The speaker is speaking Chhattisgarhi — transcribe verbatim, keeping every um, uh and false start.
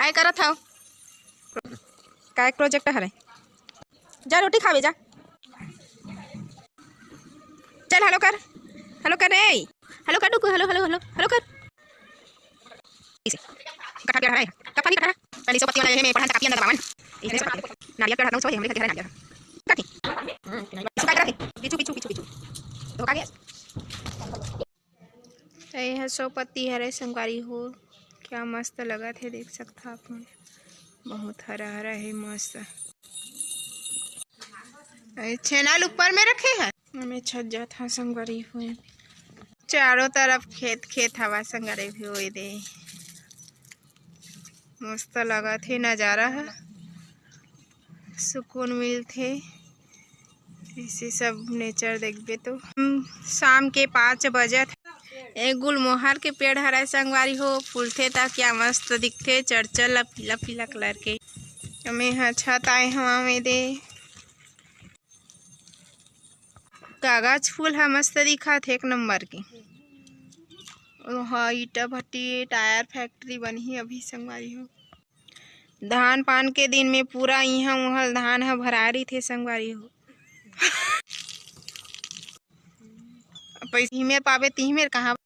काय करत हव? काय प्रोजेक्ट हरे? जा रोटी खावे जा। चल हेलो कर, हेलो कर रे, हेलो कर डुकू, हेलो हेलो हेलो हेलो कर। इसे कठा पेड़ हरे, कठा नहीं कठा, पहले सौ पत्ती वाला ये में पढ़न तक काफी अंदर दबावन। इसे सब नारियल पेड़ हटा, सौ हमरे घर नारियल। कथी? इसको क्या रखे? बिच्छू बिच्छू बिच्छू बिच्छू धोखा गया। त एह सौ पत्ती हरे संगवारी हो, क्या मस्त लगत हे, देख सकता आप मन, बहुत हरा हरा हे, मस्त। ए, छेना ल ऊपर में रखे हे, हमें छत जात हा संगवारी हो। चारों तरफ खेत खेत हवा संगवारी हो, ए दे मस्त लगत हे नजारा ह, सुकून मिलथे। इसे सब नेचर देखबे तो। हम शाम के पाँच बजत हे। ए गुलमोहर के पेड़ हरे संगवारी हो, फूलथे त क्या मस्त दिखथे, चरचर ला पीला पीला कलर के। हमें हा छत आए हवा में दे, कागज फूल हा मस्त दिखत हे, एक नंबर के। ओहा ईटा भट्टी, टायर फैक्ट्री बनही अभी संगवारी हो। धान पान के दिन में पूरा इहाँ उहाँ धान ह भराए रहिथे संगवारी हो। पैसा हिमेर पाबे तिहिमेर कहाँ